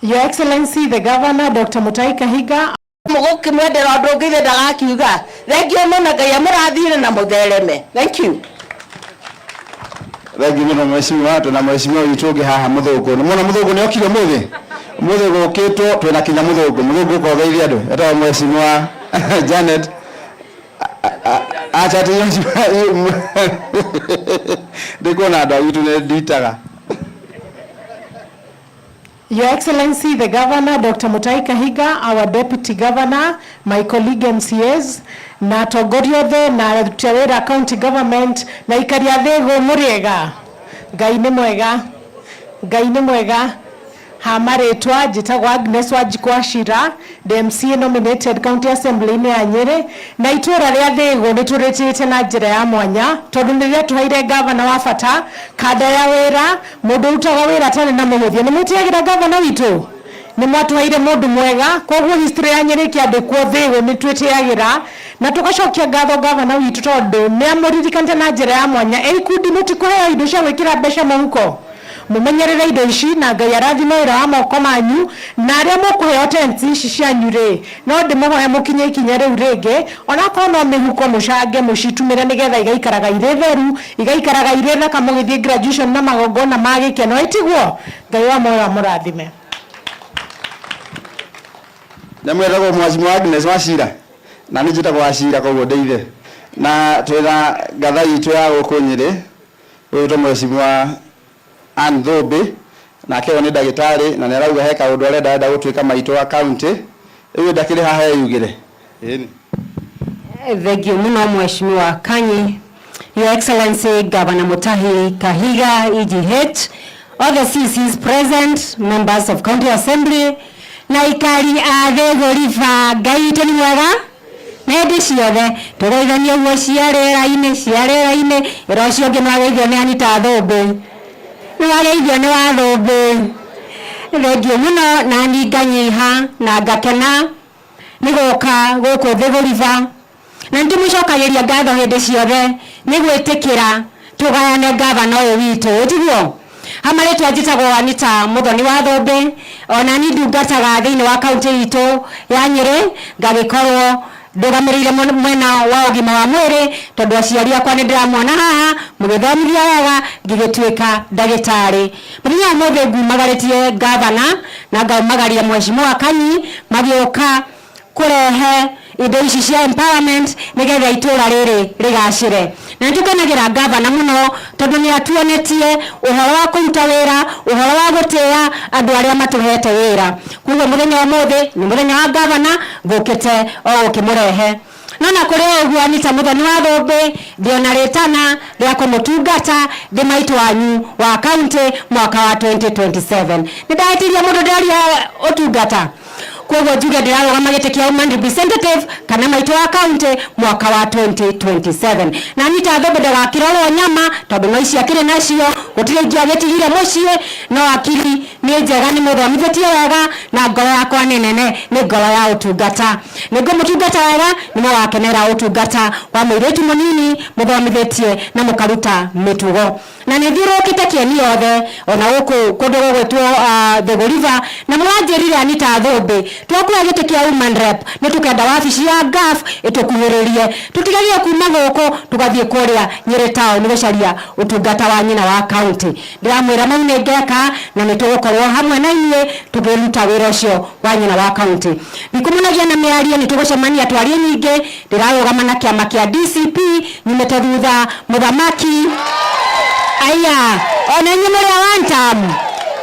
Your Excellency the Governor Dr. Mutahi Kahiga. Mũgũkĩmwendera ũndũ ũngĩ ithe ndagakiuga. Thengiũ mũno, Ngai amũrathire na mũthereme. Thank you. Thengiũ mũno mheshimiwa. Twĩna mheshimiwa witũ ũngĩ haha, mũthũngũ. Nĩ muona mũthũngũ nĩ okire ũmũthĩ. Ũmũthĩ gũkĩtwo twĩna kinya mũthũngũ. Mũthũngũ, ũkogeithia andũ. Etagwo mheshimiwa Janet. Acha ti ndikuona andũ a gwitũ nĩ nditaga. Your Excellency the Governor Dr. Mutahi Kahiga, our Deputy Governor, my colleague MCAs, na atongoria othe na aruti a wĩra county government na aikari a Thĩgũ, mũrĩega? Ngai nĩ mwega. Ngai nĩ mwega. Ha marĩtwa njĩtagwo Agnes Wanjikũ Achira, the MCA nominated County Assembly-inĩ ya Nyĩrĩ, na itũũra rĩa Thĩgũ nĩ tũrĩtĩte na njĩra ya mwanya tondũ nĩ rĩatũheire gavana wa bata, kanda ya wĩra, mũndũ ũrutaga wĩra atarĩ na mũhũthia. Nĩ mwĩtĩagĩra gavana witũ? Nĩ mwatũheire mũndũ mwega. Koguo history ya Nyĩrĩ ĩkĩandĩkwo, Thĩgũ nĩ twĩtĩagĩra na tũgacokia ngatho gavana witũ tondũ nĩ amũririkanĩte na njĩra ya mwanya. Ĩ ikundi, mũtikũheo indo cia gwĩkĩra mbeca mũhuko? Mumenyerere indo ici na Ngai arathime wĩra wa moko manyu. Na arĩa mũkũheo tents ici cianyu rĩ, no ndĩmũhoe mũkinye ikinya rĩu rĩngĩ, onakorwo no mĩhuko, mũcange mũcitumĩre nĩgetha igaikaraga irĩ theru, igaikaraga irĩ thaka mũgĩthiĩ graduation na magongona ma gĩkeno. Ĩtiguo? Ngai wa muoyo amũrathime. Nyamwetagwo mheshimiwa Agnes Wachira na nĩ njĩtagwo Wachira, koguo ndĩithe na twĩna ngatha itũ ya gũkũ Nyĩrĩ ũyũ mheshimiwa Ann Thũmbĩ, nake ũyũ nĩ ndagĩtarĩ na nĩ arauga he kaũndũ arenda, arenda gũtuĩka maitũ wa county. Rĩu ndakĩrĩ haha eyugĩre. Ĩni. Thank you muno, Mheshimiwa Kanyi. Your Excellency Governor Mutahi Kahiga, EGH, all the CCs present, members of County Assembly, na ikari a Thĩgũ River, Ngai witũ nĩ mwega na hĩndĩ ciothe. Tũgeithanie ũguo cia rĩera-inĩ, cia rĩera-inĩ. Ĩra ũcio ũngĩ nĩ wageithio nĩ Anita Thũmbĩ, nĩ wageithio nĩ wa Thũmbĩ. Thengiũ mũno na ni nganyiha na ngakena nĩ gũka gũkũ Thĩgũ River, na nĩ tũmũcokagĩria ngatho hĩndĩ ciothe nĩ gwĩtĩkĩra tũgayane gavana ũyũ witũ. Ũtiguo hama rĩtwa njĩtagwo Anita Mũthoni wa Thũmbĩ, ona ni ndungataga thĩinĩ wa kaunti itũ ya Nyĩrĩ, ngagĩkorwo ndũgamĩrĩire mwena wa ũgima wa mwĩrĩ, tondũ aciari akwa nĩ ndĩramuona haha mũgĩthomithia wega ngĩgĩtuĩka ndagĩtarĩ. Mũthenya wa ũmũthĩ ngumagarĩtie gavana na ngaumagaria mheshimiwa Kanyi magĩũka kũrehe indo ici cia empowerment nigetha itũra rĩrĩ rĩgacĩre. Na nĩtũkenagĩra gavana mũno tondũ nĩ atuonetie ũhoro wa kũruta wĩra, ũhoro wa gũtĩĩa andũ arĩa matũhete wĩra. Koguo mũthenya wa ũmũthĩ nĩ mũthenya wa gavana, ngũkĩte o gũkĩmũrehe. No na kũrĩ o ũguo, Anita Mũthoni wa Thũmbĩ ndĩona rĩtana rĩa kũmũtungata ndĩ maitũ wanyu wa kaunti mwaka wa 2027. Nĩ ndahĩtĩria mũndũ ndĩraria ũtungata? Koguo njuge ndĩrarũgama gĩtĩ kĩa woman representative kana maitũ wa kaunti mwaka wa 2027. Na Anita Thũmbĩ ndagakĩrorwo nyama tondũ no ici akĩrĩ nacio, gũtirĩ ingĩ agĩtigire mũciĩ. No akiri nĩ njega, nĩ mũthomithĩtie wega, na ngoro yakwa nĩ nene, nĩ ngoro ya ũtungata. Nĩ ngũmũtungata wega, nĩ mũgakenera ũtungata wa mũirĩtu mũnini mũthomithĩtie na mũkaruta mĩtugo. Na nĩ thiũrũrũkĩte kĩeni yothe ona gũkũ kũndũ gũgwĩtwo Thĩgũ River, na mũranjĩrire, "Anita Thũmbĩ, twakuoya gĩtĩ kĩa woman rep, nĩ tũkenda wabici ya GAF ĩtũkuhĩrĩrie, tũtigagie kuma gũkũ tũgathiĩ kũrĩa Nyĩrĩ town gũcaria ũtungata wa nyina wa county." Ndĩramwĩra mau nĩ ngeka na nĩ tũgũkorwo hamwe na inyuĩ tũkĩruta wĩra ũcio wa nyina wa county. Ndikũmũnagia na mĩario, nĩ tũgũcemania twarie nyingĩ. Ndĩrarũgama na kĩama kĩa DCP, nyumĩte thutha mũthamaki. Aya, ona inyuĩ mũrĩ a one term?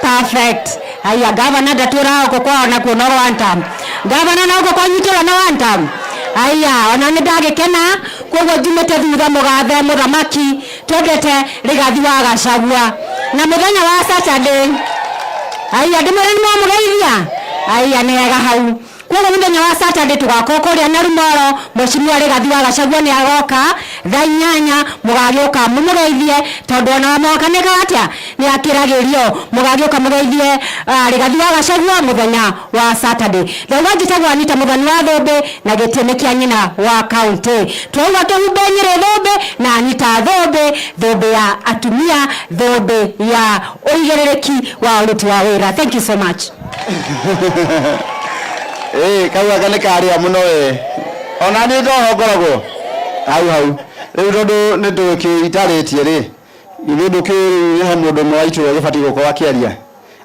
Perfect. Aya, gavana ndatũraga gũkũ kwao nakuo no one term. Gavana, na gũkũ kwanyu itũra no one term? Aya, ona nĩ ndagĩkena. Koguo njumĩte thutha mũgathe mũthamaki twendete Rigathi wa Gachagua, na mũthenya wa Saturday, aya, ndĩmwĩre nĩ mwamũgeithia. Aya, nĩ hega hau. Koguo mũthenya wa Saturday tũgakorwo kũrĩa Narumoro. Mheshimiwa Rigathi wa Gachagua nĩ agoka thaa 8, mũgagĩũka mũmũgeithie tondũ ona mwaka nĩ atĩa nĩ akĩragĩrio. Mũgagĩũka mũgeithie Rigathi wa Gachagua mũthenya wa Saturday. Ndauga njĩtagwo Anita Mũthoni wa Thũmbĩ na gĩtĩ nĩ kĩa nyina wa county. Twauga tũhumbe Nyĩrĩ thũmbĩ na Anita Thũmbĩ, thũmbĩ ya atumia, thũmbĩ ya ũigĩrĩrĩki wa ũruti wa wĩra. Thank you so much. Ĩĩ kau anga nĩ karĩa mũno we. Ona niĩ ndoho ngoragwo hau hau. Rĩu tondũ nĩ tũkĩitarĩtie rĩ, ithuĩ ndũkĩũĩ rĩu he mũndũ ũmwe wa itũra ũgĩbatiĩ gũkorwo akĩaria.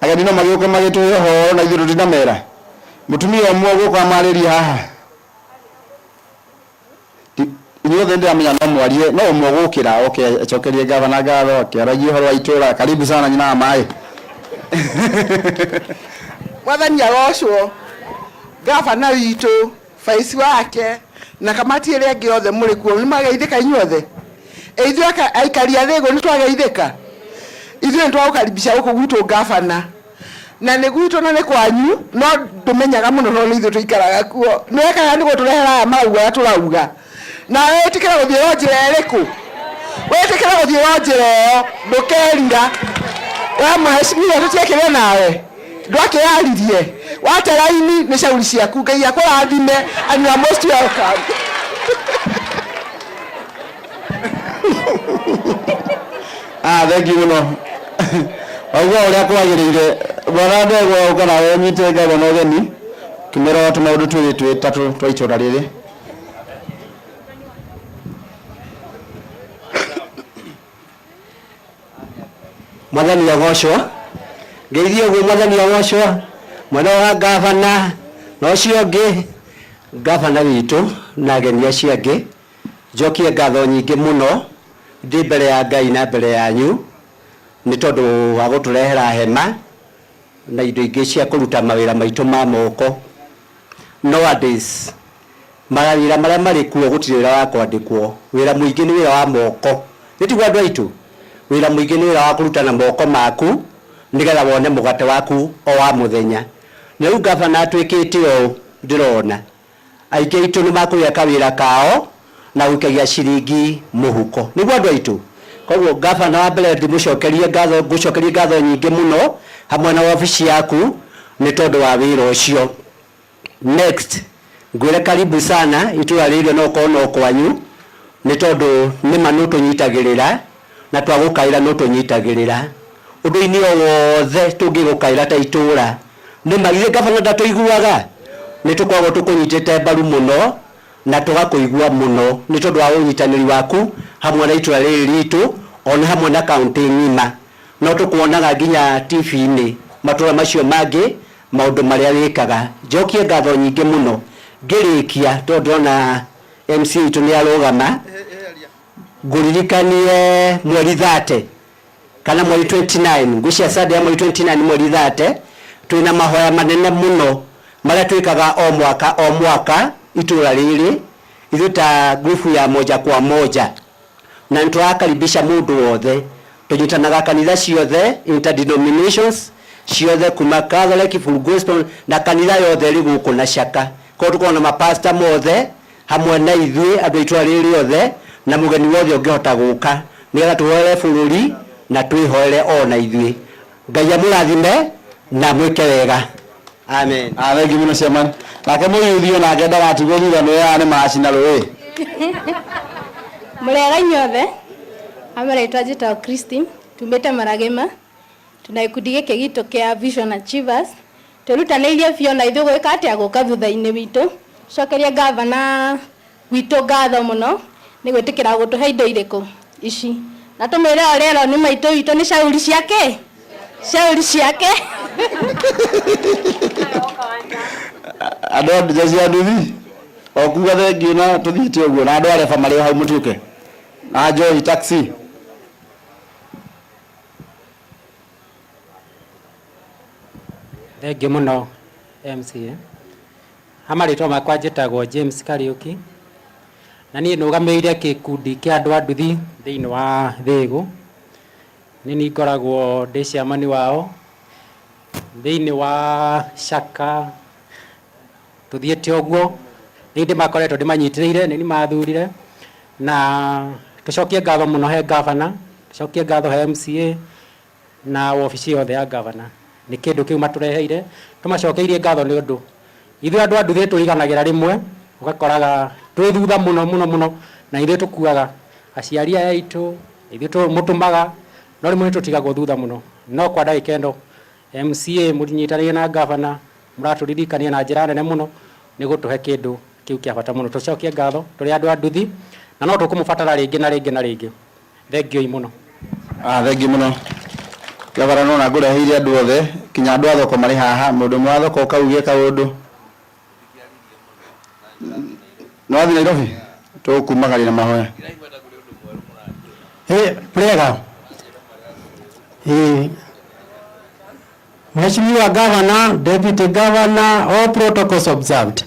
Ageni no magĩũke magĩtũhe ũhoro na ithuĩ tũtinamera. Mũtumia ũmwe ũgũka amarĩrie haha. Inyuothe nĩndĩramenya no mwarie, no ũmwe ũgũkĩra oke acokerie gavana ngatho, akĩaragia ũhoro wa itũra. Karibu sana nyina wa maĩ. Mwathani arocwo, gavana witũ, vice wake na kamati ĩrĩa ĩngĩ yothe mũrĩ kuo, nĩ mwageithĩka inyuothe? Ĩ ithuĩ aikari a Thĩgũ nĩ twageithĩka? Ithuĩ nĩ twagũkaribisha gũkũ gwitũ gavana, na nĩ gwitũ na nĩ kwanyu, no ndũmenyaga mũno tondũ nĩ ithuĩ tũikaraga kuo. Nĩ wekaga nĩ gũtũrehera aya marauga ũrĩa tũrauga. Nawe wĩtĩkĩre gũthiĩ o njĩra ĩrĩkũ? Wĩtĩkĩre gũthiĩ o njĩra ĩyo, ndũkerira. We mheshimiwa tũtiekire nawe, ndwakĩyaririe, wate raini nĩ cauri ciaku. Ngai akũrathime and you are most welcome. Ah, thank you mũno. Wauga ũrĩa kwagĩrĩire. Bwana Ndegwa ũka nawe ũnyite gavana ũgeni kĩmera tũmaũndũ twĩrĩ twĩtatũ twa itũra rĩrĩ. Mwathani agocwo. Ngeithie ũguo mwathani agocwo. Mwena wa gavana na ũcio ũngĩ gavana witũ na ageni acio angĩ. Njokie ngatho nyingĩ mũno ndĩ mbere ya Ngai na mbere yanyu nĩ tondũ wa gũtũrehera hema na indo ingĩ cia kũruta mawĩra maitũ ma moko. Nowadays mawĩra marĩa marĩ kuo gũtirĩ wĩra wa kwandĩkwo, wĩra mũingĩ nĩ wĩra wa moko. Nĩ tiguo andũ aitũ? Wĩra mũingĩ nĩ wĩra wa kũruta na moko maku nĩgetha wone mũgate waku o wa mũthenya. Na rĩu gavana atuĩkĩte ũũ ndĩrona, aingĩ aitũ nĩ makũgĩa kawĩra kao na gũikagia ciringi mũhuko. Nĩguo andũ aitũ? Koguo gavana wa mbere ndĩmũcokerie ngatho, ngũcokerie ngatho nyingĩ mũno hamwe na wabici yaku nĩ tondũ wa wĩra ũcio. Next, ngwĩre karibu sana itũra rĩrĩ no ũkorwo no kwanyu nĩ tondũ nĩma nĩ ũtũnyitagĩrĩra na twagũkaĩra nĩ ũtũnyitagĩrĩra ũndũ-inĩ o wothe tũngĩgũkaĩra ta itũra nĩma githĩ gavana ndatũiguaga nĩ tũkoragwo tũkũnyitĩte mbaru mũno na tũgakũigua mũno nĩ tondũ wa ũnyitanĩri waku hamwe na itũra rĩrĩ ritũ ona hamwe na kaũntĩ ng'ima no tũkuonaga nginya TV-inĩ matũra macio mangĩ maũndũ marĩa wĩkaga. Njokie ngatho nyingĩ mũno ngĩrĩkia tondũ ndĩrona MC witũ nĩ arũgama, ngũririkanie mweri 30 kana mweri 29, ngwĩciria Sunday ya mweri 29 mweri 30 twĩna mahoya manene mũno marĩa twĩkaga o mwaka o mwaka itũra rĩrĩ ithuĩ ta ngurubu ya moja kwa moja na nĩ tũrakaribisha mũndũ wothe tũnyitanaga kanitha ciothe interdenominations ciothe kuma Catholic, Full Gospel na kanitha yothe ĩrĩ gũkũ na Shaka koguo tũkoragwo na mapasta mothe hamwe na ithuĩ andũ a itũra rĩrĩ rĩothe na mũgeni wothe ũngĩhota gũka nĩgetha tũhoere bũrũri na twĩhoere o na ithuĩ. Ngai amũrathime na amwĩke wega. Amen. Ah, thank you mũno chairman. Nake mũyuthi onake ndagatigwo thutha nĩ aya nĩ maracina rũĩ. Mũrĩega inyuothe, amarĩtwa njĩtagwo Christine, tumĩte Maragĩma, tuna gĩkundi gĩkĩ gitũ kĩa Vision Achievers, twĩrutanĩirie biũ na ithuĩ gwĩka atĩa gũka thutha-inĩ witũ, cokerie gavana witũ ngatho mũno nĩ gwĩtĩkĩra gũtũhe indo irĩkũ ici, na tũmwĩre ũrĩa ĩro nĩ maitũ witũ nĩ cauri ciake, cauri ciake. Andũ a nduja cia nduthi o kuga thengiũ na tũthiĩte ũguo na andũ a reba marĩ o hau mũtuĩke na njohi taxi. Thengiũ mũno MCA. Ha marĩtwa makwa njĩtagwo James Kariũki na niĩ nũgamĩrĩire gĩkundi kĩa andũ a nduthi thĩinĩ wa Thĩgũ. Nĩ niĩ ngoragwo ndĩ chairman wao thĩinĩ wa Shaka tũthiĩte ũguo nĩ ndĩmakoretwo ndĩmanyitĩrĩire nĩ niĩ mathurire na tũcokie ngatho mũno he gavana, tũcokie ngatho he MCA na wabici yothe ya gavana nĩ kĩndũ kĩu matũreheire tũmacokeirie ngatho nĩ ũndũ ithuĩ andũ a nduthi tũriganagĩra rĩmwe ũgakoraga twĩ thutha mũno mũno mũno na ithuĩ tũkuaga aciari aya aitũ ithuĩ mũtũmaga no rĩmwe nĩ tũtigagwo thutha mũno no kwa ndagĩka ĩno MCA mũnyitanĩire na gavana mũratũririkania na njĩra nene mũno nĩ gũtũhe kĩndũ kĩu kĩa bata mũno. Tũcokie ngatho tũrĩ andũ a nduthi na no tũkũmũbatara rĩngĩ na rĩngĩ na rĩngĩ. Thengiũi mũno. Ah, thengiũ mũno gavana nona ngũreheire andũ othe kinya andũ a thoko marĩ haha mũndũ ũmwe wa thoko ũkauge kaũndũ nĩ wathiĩ Nairobi tũkumagaria na mahoya. Ĩ prega. Ĩ Mheshimiwa Governor, Deputy Governor, all protocols observed.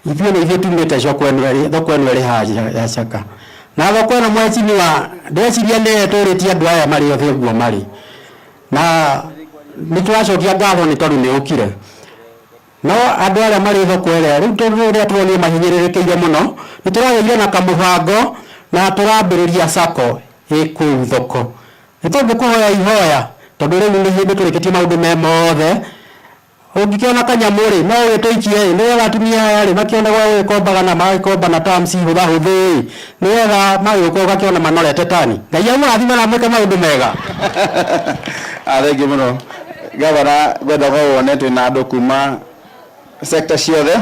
Ithuĩ nĩ ithuĩ tumĩte thoko ĩno ĩrĩ thoko ĩno ĩrĩ haha ya Chaka. Na thoko ĩno mheshimiwa, ndeciria nĩyo ĩtũrĩtie andũ aya marĩ othe ũguo marĩ. Na nĩ tũracokia ngatho nĩ tondũ nĩ ũkire. No andũ arĩa marĩ thoko ĩrĩa rĩu tondũ ũrĩa tuonire mahinyĩrĩrĩkĩire mũno, nĩ tũragĩire na kamũbango na tũrambĩrĩria sacco ĩ kũu thoko. Nĩ tũngĩkũhoya ihoya tondũ rĩu nĩ hĩndĩ tũrĩkĩtie maũndũ me mothe ũngĩkĩona kanyamũ rĩ no ũgĩtũikie ĩ nĩgetha atumia aya rĩ makĩone gwa gũgĩkombaga na magagĩkomba na terms hũthahũthũ ĩ nĩgetha magĩũka ũgakĩona manorete tani. Ngai amũrathime na amwĩke maũndũ mega. Ah, thengiũ mũno gavana ngwenda ko wone twĩna andũ kuma sector ciothe.